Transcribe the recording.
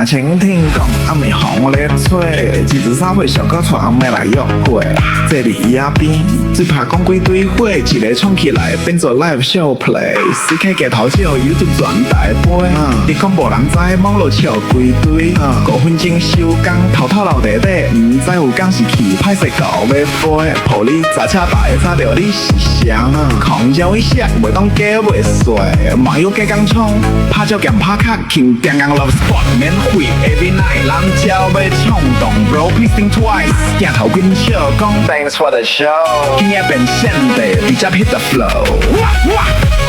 蜻蜓講暗暝風咧吹，23歲小哥帶翁妹來約會，坐佇椅仔邊，嘴巴講幾堆話，一个創起來變做 live show play，CK 鏡頭照 YouTube 全台飛，伊講無人知，網路笑規堆，5分鐘收工，偷偷留佇底，毋知有敢是去歹勢狗欲飛，抱你砸車牌，查著你是誰？空招一下，袂當假袂碎，網友加工創，拍照兼拍卡，輕定硬 love spot 免費，every night 咱才欲衝動，bro please think twice，鏡頭緊笑講 thanks for the show，今夜變現地，直接 hit the flow。